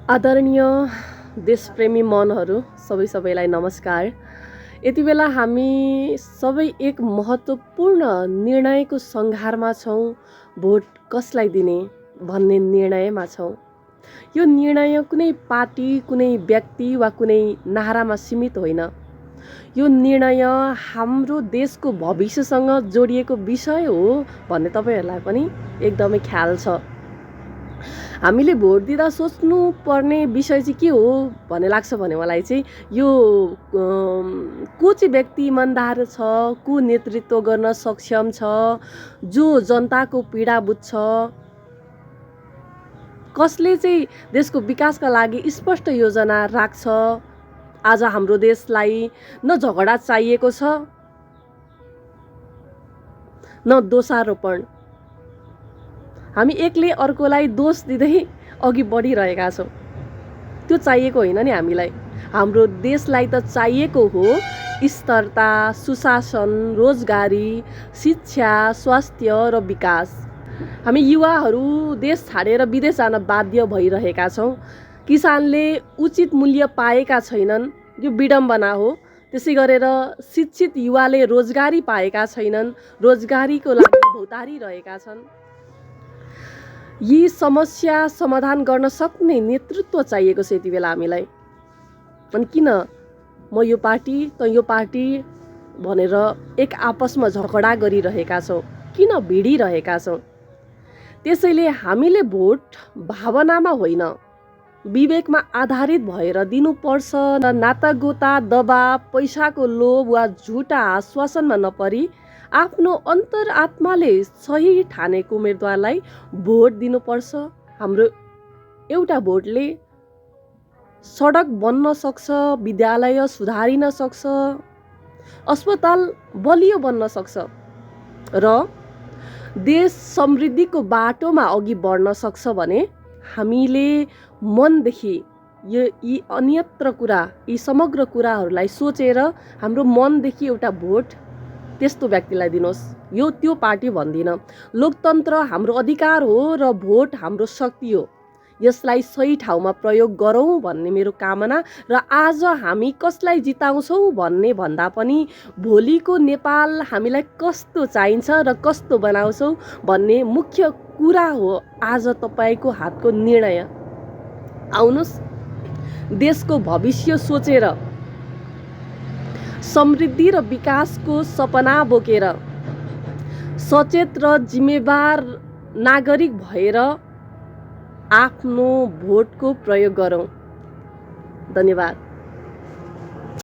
आदरणीय देशप्रेमी मनहरू सबैलाई नमस्कार। यति बेला हामी सबै एक महत्त्वपूर्ण निर्णयको सङ्घारमा छौँ। भोट कसलाई दिने भन्ने निर्णयमा छौँ। यो निर्णय कुनै पार्टी, कुनै व्यक्ति वा कुनै नारामा सीमित होइन। यो निर्णय हाम्रो देशको भविष्यसँग जोडिएको विषय हो भन्ने तपाईँहरूलाई पनि एकदमै ख्याल छ। हामीले भोट दिँदा सोच्नु पर्ने विषय चाहिँ के हो भन्ने लाग्छ भने मलाई चाहिँ यो को चाहिँ व्यक्ति इमान्दार छ, को नेतृत्व गर्न सक्षम छ, जो जनताको पीडा बुझ्छ, कसले चाहिँ देशको विकासका लागि स्पष्ट योजना राख्छ। आज हाम्रो देशलाई न झगडा चाहिएको छ, न दोषारोपण। हामी एकले अर्कोलाई दोष दिँदै अघि बढिरहेका छौँ। त्यो चाहिएको होइन नि हामीलाई। हाम्रो देशलाई त चाहिएको हो स्थिरता, सुशासन, रोजगारी, शिक्षा, स्वास्थ्य र विकास। हामी युवाहरू देश छाडेर विदेश जान बाध्य भइरहेका छौँ। किसानले उचित मूल्य पाएका छैनन्, यो विडम्बना हो। त्यसै गरेर शिक्षित युवाले रोजगारी पाएका छैनन्, रोजगारीको लागि भौतारिरहेका छन्। यी समस्या समाधान गर्न सक्ने नेतृत्व चाहिएको छ यति बेला हामीलाई। अनि किन म यो पार्टी त यो पार्टी भनेर एक आपसमा झगडा गरिरहेका छौँ, किन भिडिरहेका छौँ? त्यसैले हामीले भोट भावनामा होइन, विवेकमा आधारित भएर दिनुपर्छ। नातागोता, दबाब, पैसाको लोभ वा झुटा आश्वासनमा नपरी आफ्नो अन्तरात्माले सही ठानेको उम्मेदवारलाई भोट दिनुपर्छ। हाम्रो एउटा भोटले सडक बन्न सक्छ, विद्यालय सुधारिन सक्छ, अस्पताल बलियो बन्न सक्छ र देश समृद्धिको बाटोमा अघि बढ्न सक्छ भने हामीले मनदेखि यी अन्यत्र कुरा, यी समग्र कुराहरूलाई सोचेर हाम्रो मनदेखि एउटा भोट त्यस्तो व्यक्तिलाई दिनुहोस्। यो त्यो पार्टी भन्दिनँ। लोकतन्त्र हाम्रो अधिकार हो र भोट हाम्रो शक्ति हो। यसलाई सही ठाउँमा प्रयोग गरौँ भन्ने मेरो कामना। र आज हामी कसलाई जिताउँछौँ भन्ने भन्दा पनि भोलिको नेपाल हामीलाई कस्तो चाहिन्छ र कस्तो बनाउँछौँ भन्ने मुख्य कुरा हो आज तपाईँको हातको निर्णय। आउनुहोस्, देशको भविष्य सोचेर, समृद्धि र विकासको सपना बोकेर सचेत र जिम्मेवार नागरिक भएर आफ्नो भोटको प्रयोग गरौँ। धन्यवाद।